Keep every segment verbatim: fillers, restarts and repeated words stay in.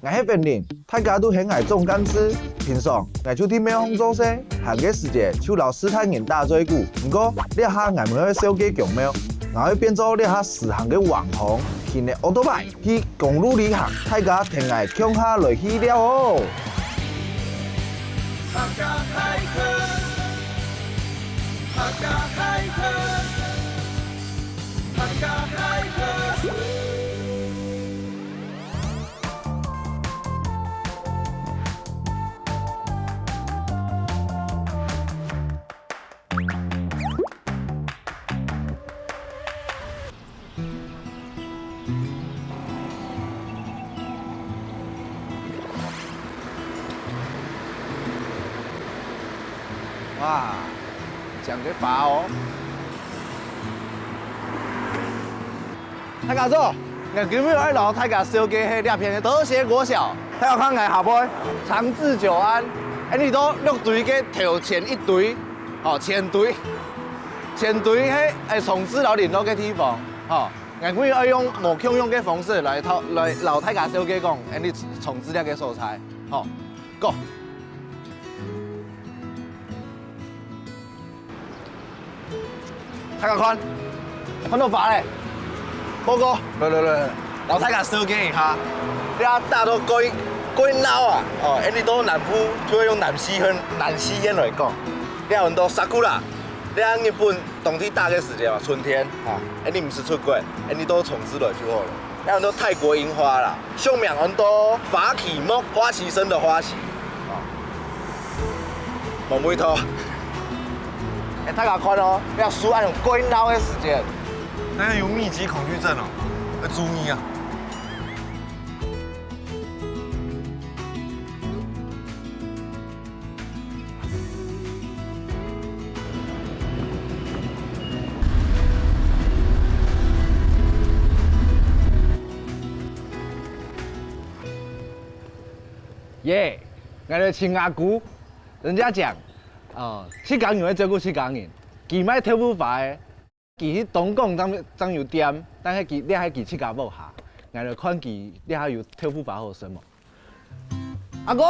𠊎係Wenlin，大家都喊𠊎總幹事。平常，𠊎就在廟項做事，閒个時節就摎序大人打嘴鼓。毋過，這下𠊎毋會燒雞供廟，𠊎會變做這下時行个網紅，騎个奧多拜去公路旅行，大家跈𠊎共下來去尞哦！哇，講个法哦！大家早，𠊎今日愛摎大家紹介係這片个德協國小，大家看𠊎下背，長治久安，恁呢都六堆个頭前一堆，吼，前堆，前堆係，欸，長治摎麟洛个地方，吼。 𠊎今日愛用無共樣个方式來摎，來摎大家紹介講，恁呢長治這个所在，吼，Go！大家看，看到花咧，報告，來來來，摎大家紹介一下，這打到過，過鬧啊，哦，恁呢到南部就會用南四縣，南四縣來講，這安到sakura，這日本 當地打个時節嘛，春天啊，恁呢毋使出國，恁呢到長治來就好了。這安到泰國櫻花啦，俗名安到花期末，花期生的花期。啊，無味道。欸，大家看哦，這樹恁樣過鬧个時節，那有密集恐懼症哦，要注意啊。 耶，𠊎來尋阿姑。人家講，呃，自家人愛照顧自家人，佢賣豆腐花个， 佢去東港正，正有店，但係佢，這係佢自家屋下。𠊎來看佢這下有豆腐花好食無？阿姑，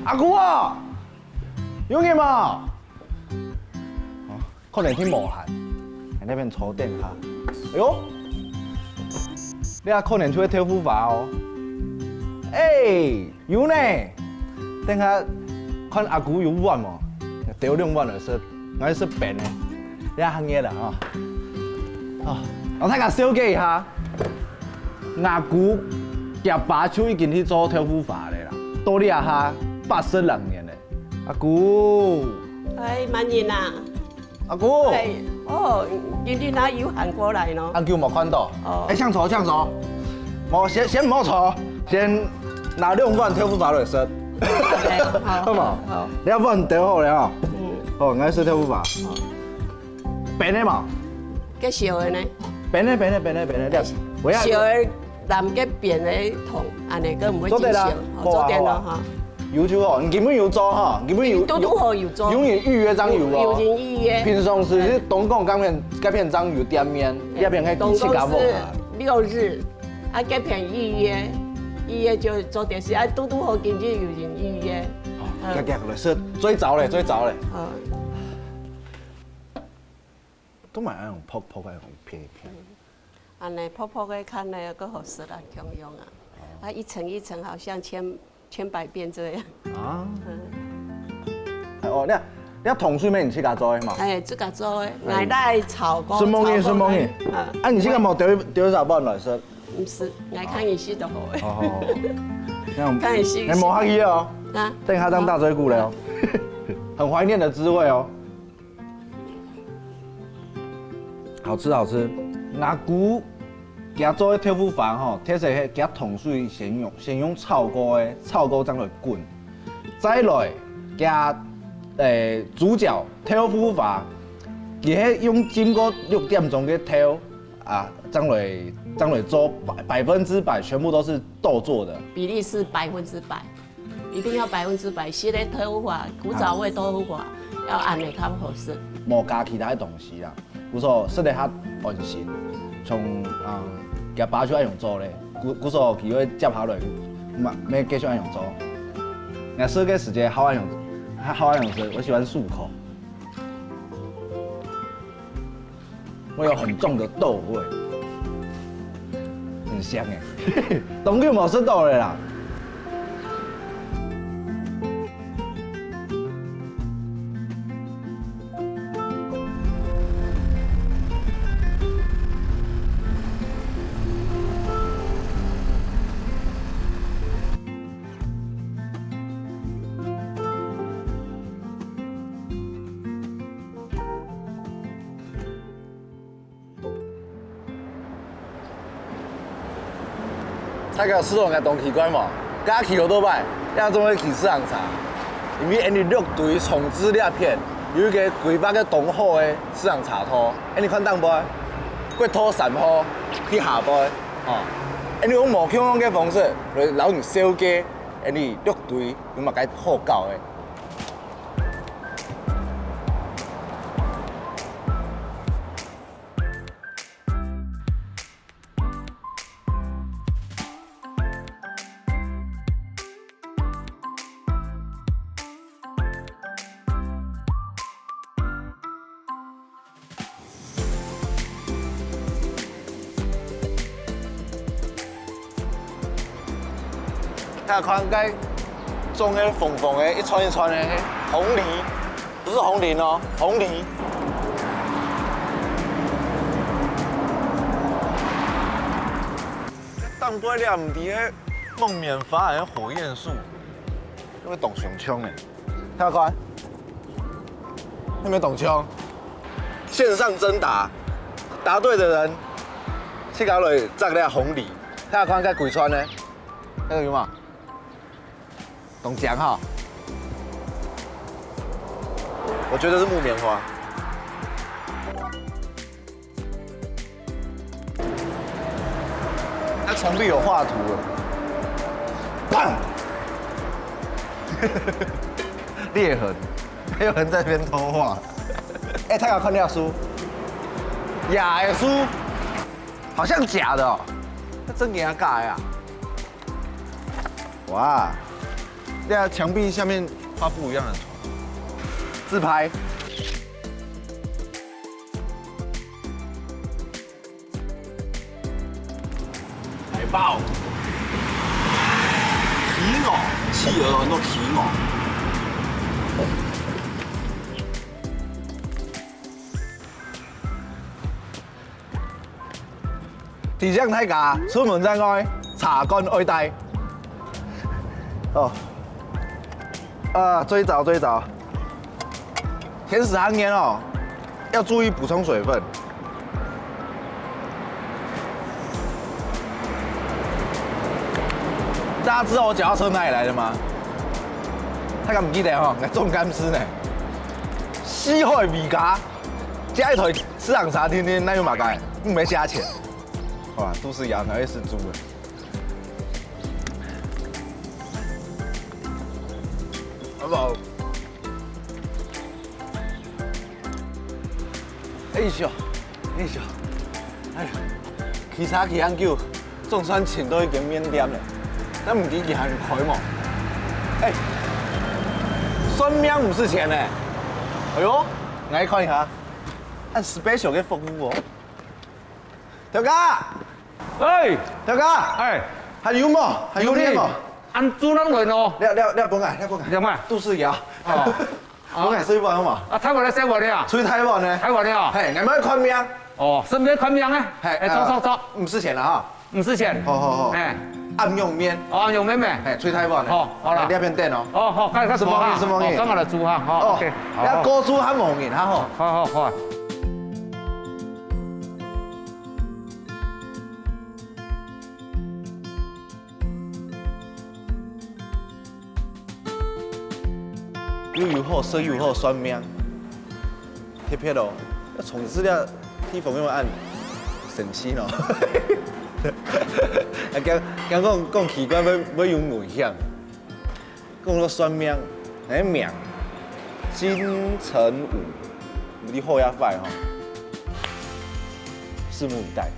阿姑啊，有人無？哦，可能去無閒，在那邊坐等下。哎喲，這下可能就係豆腐花哦。哎， 有呢，等下看阿姑有碗無，兜兩碗來食，𠊎愛食冰个，這下熱啦吼。哦，摎大家紹介一下，阿姑厥爸就已經去做豆腐花了啦，到這下八十零年了。阿姑，哎，滿人啊， 阿姑。哎，哦，今日哪有閒過來呢？恁久無看到。哦。哎，請坐，請坐。無，先，先毋好坐，先拿兩碗豆腐花來食。好，好無？好。你這碗兜好了吼。嗯。哦，𠊎食豆腐花。好。冰个嘛。該燒个呢？冰个，冰个，冰个，冰个，你看，我要燒个 淋該冰个糖，恁呢个毋會真燒。做得啦，哦，做得了哈。有就好，你根本有做哈，你根本有，堵堵好有做。有人預約正有哦。有人預約。平常時係東港該片，該片正有店面，嗯，這片該東港係自家屋啊。六日，啊，該片預約，預約就做得食，啊，堵堵好今日有人預約。哦，嗯。遽遽來食，最早咧，最早咧。嗯。都買那種泡泡那種一片一片。嗯。 恁呢薄薄个看呢，閣好食啊，共樣啊。啊，一層一層，好像千，千百遍這樣。啊。嗯。哎，哦，你看，你看糖水乜你自家做个嘛？哎，自家做个，哎。𠊎來炒過，順便你，炒過順便你。哎。啊，你這個無丟，丟一碗來食？毋係，𠊎看你食就好个。哦，哦，哦。你看，看你食。你無客氣哦。啊？等一下正打嘴鼓了哦。很懷念的滋味哦。 好吃，好吃。阿姑厥做个豆腐花吼，特色係厥糖水先用，先用炒過个，炒過正來滾，再來厥，欸，主角豆腐花，佢係用浸過六點鐘个豆啊，正來，正來做百，百分之百全部都是豆做的。比例是百分之百。 一定要百分之百，食个豆腐花，古早味豆腐花，要恁呢較好食。無加其他个東西啦，故所食得較安心。像，嗯，厥爸就恁樣做咧，故，故所佢會接下來嘛，愛繼續恁樣做。𠊎食个時節好恁樣，好恁樣食，我喜歡漱口。我有很重的豆味，很香欸。當久無食到了啦。 大家試著𠊎當奇怪無？假期好多擺，也總會騎自行車，因為𠊎俚六堆崇智這片有一個規劃个當好个自行車道，𠊎俚看頂背，國道三號去下背，吼，𠊎俚用無共樣个方式來摎你紹介𠊎俚六堆有麼个好搞个。 大家看，該種个紅紅个，一串一串个，紅藜，毋係紅菱哦，紅藜。頂背這毋知係木棉花還係火焰樹，有當相像呢。大家看，有無當像？線上徵答，答對的人，自家來摘這紅藜。大家看，該幾串呢？看著有無？ 當靚哈。我覺得是木棉花。它牆壁有畫圖了。砰！裂痕，沒有人在那邊偷畫。欸，大家看這樹，這个樹，好像假的哦。那真的還假的啊？ 哇，這牆壁下面畫不一樣的圖。自拍。海豹。企鵝，企鵝，很多企鵝。 提醒大家，出門在外，茶罐愛帶。哦，啊，最早最早，天時寒天哦，要注意補充水分。大家知道我腳踏車哪裡來的嗎？大家毋記得吼，來種柑樹呢。四海為家，加一台 市場茶天天哪有麼个？毋免加錢。哇，都市羊還會生豬的。好不好？哎呦，哎呦，哎呀，騎車騎恁久，總算尋到一間麵店了。但毋知佢還開無？哎，算命毋使錢呢。哎呦，來看一下，恁special个服務哦。 頭家，哎，頭家，哎，還有無？還有呢無？恁主人來哦。這、這、這分𠊎，這分𠊎。兩萬。都市羊。哦。分𠊎食一碗好無？啊，太晚了，太晚了。出去太晚呢。太晚了。嘿，𠊎愛看命。哦，順便看命啊。嘿，哎，走走走。毋使錢了哈。毋使錢。好好好。哎。暗用面。哦，暗用面咩？嘿，出去太晚了。好，好了。來這片等哦。哦，好，該該什麼啊？什麼意思？什麼意思？哦，剛好來煮哈。好，哦，OK。好。要高煮還無人哈吼。好好好。 又有好食又好算命，特別哦，要從事這地方用恁神奇哦。啊，講講講講奇怪，會會有危險。 講到算命，𠊎个命，金城武，毋知好也壞吼，拭目以待。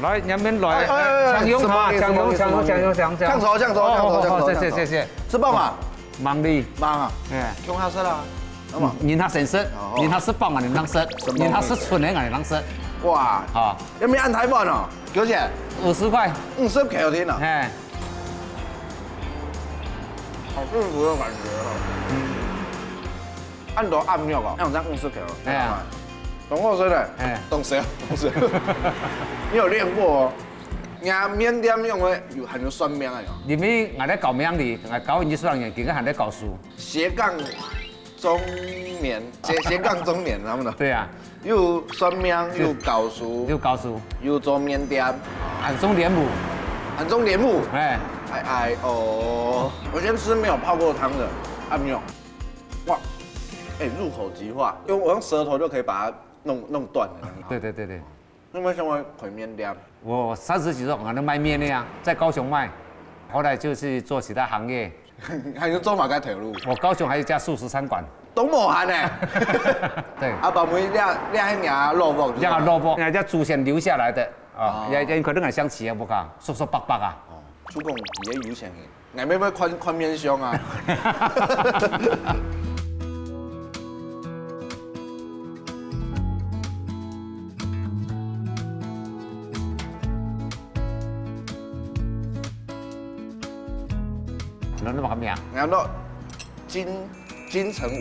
哎，兩邊來，哎，哎，哎，哎，請用哈，請用，請用，請用，請用。請坐，請坐，請坐，哦，請坐，哦，謝謝，請坐。謝謝。食飽嘛？吂哩。吂啊？哎。共下食啦。好嘛？人客先食，哦。人客食飽，𠊎等正食，人客食剩个，𠊎等正食。哇。好。有無恁大碗哦？幾錢？五十塊。五十塊定啊。哎。好幸福的感覺哦。嗯。恁多鴨肉哦，那種這樣五十塊哦。哎呀。當好食的。哎。當燒，當燒。你有練過哦？ 人家麵店用个有，還有算命个喲。因為𠊎在搞命理，𠊎搞藝術人員，今个還在搞書。斜槓中年，斜，斜槓中年，差不多。對啊。又算命，是。又搞書，又搞書。又做麵店。還種蓮霧。還種蓮霧。哎。哎，哎，哦，我先吃沒有泡過湯的鴨肉。哇，哎，入口即化，用，我用舌頭就可以把它弄，弄斷的那種。對，對，對，對。 你有沒有想過開麵店？我三十幾歲，我還在賣麵的啊，在高雄賣，後來就去做其他行業。還有做麼个頭路？我高雄還有一家素食餐館。當無閒呢。對。啊，爸母這，這還若老屋，這个老屋，人家祖先留下來的啊，哦。也，也可能很香氣啊，不看，叔叔伯伯啊。哦，就講佢个有錢人。 𠊎乜會看，看面相啊。你摎麼个名？𠊎摎金，金城武。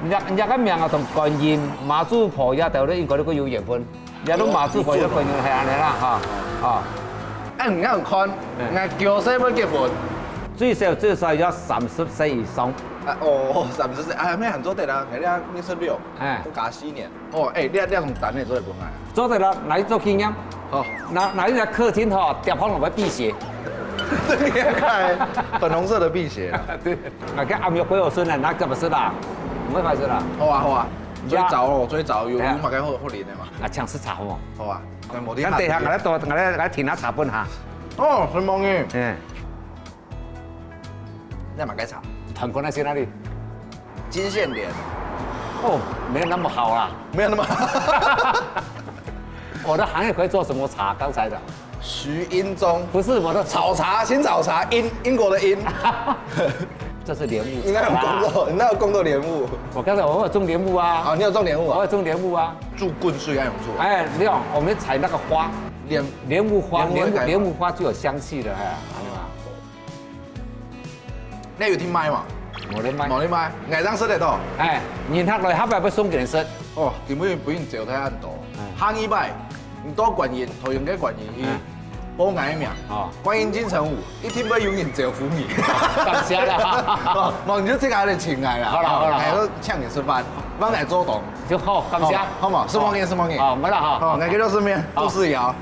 你這，你這个名啊，同觀音、媽祖婆這兜咧，應該都有緣分。這都媽祖婆，這觀音，係恁樣啦，哈，啊。哎，你看，嗯。𠊎九歲會結婚。最少，最少要三十歲以上。啊，哦，三十歲，哎，還做得啦，人家二十六，哎。都加四年。 哦，哎，你，你用單个做得分𠊎啊？做得啦，拿去做紀念。好。拿，拿去在客廳吼，貼放落去辟邪。這个看，粉紅色的辟邪啊。對，啊，該鴨肉幾好食呢，拿夾仔食啦，毋會歹食啦。好啊，好啊，最早哦，最早有，哎呀。有麼个好，好啉个嘛？啊，請食茶好無？好啊，那無你咱等一下，喊。𠊎來倒，𠊎來，來添下茶分哈。哦，承蒙你。嗯。 那麼該茶。團購那些哪裡？金線蓮。哦，沒有那麼好啦。沒有那麼好。我的行業可以做什麼茶？剛才的。徐英宗。不是，我的炒茶，青草茶，英，英國的英。這是蓮霧茶。你哪有供過？你哪有供過蓮霧？我剛才我有種蓮霧啊。啊，你有種蓮霧啊？我有種蓮霧啊。種滾水還有種。哎，沒有，我們採那個花。蓮，蓮霧花，蓮霧，蓮霧，蓮霧花就有香氣了，哎，好吧。 你有在賣無？無在賣。無在賣，𠊎正食得到。哎，人客來，下擺會送分人食。哦，今晡日分人招待恁多。哎。下二擺，你到觀音，桃園个觀音去，哎。報𠊎个名。哦。觀音金城武，一定會有人招呼你。感謝啦。哦，無你就自家來請𠊎啦。好啦，好啦，好。哎，都請你食飯，幫𠊎做東。就好，感謝。好嘛，好嘛，承蒙你，承蒙你。好，沒了哈。好，𠊎叫做順便，好。杜世堯。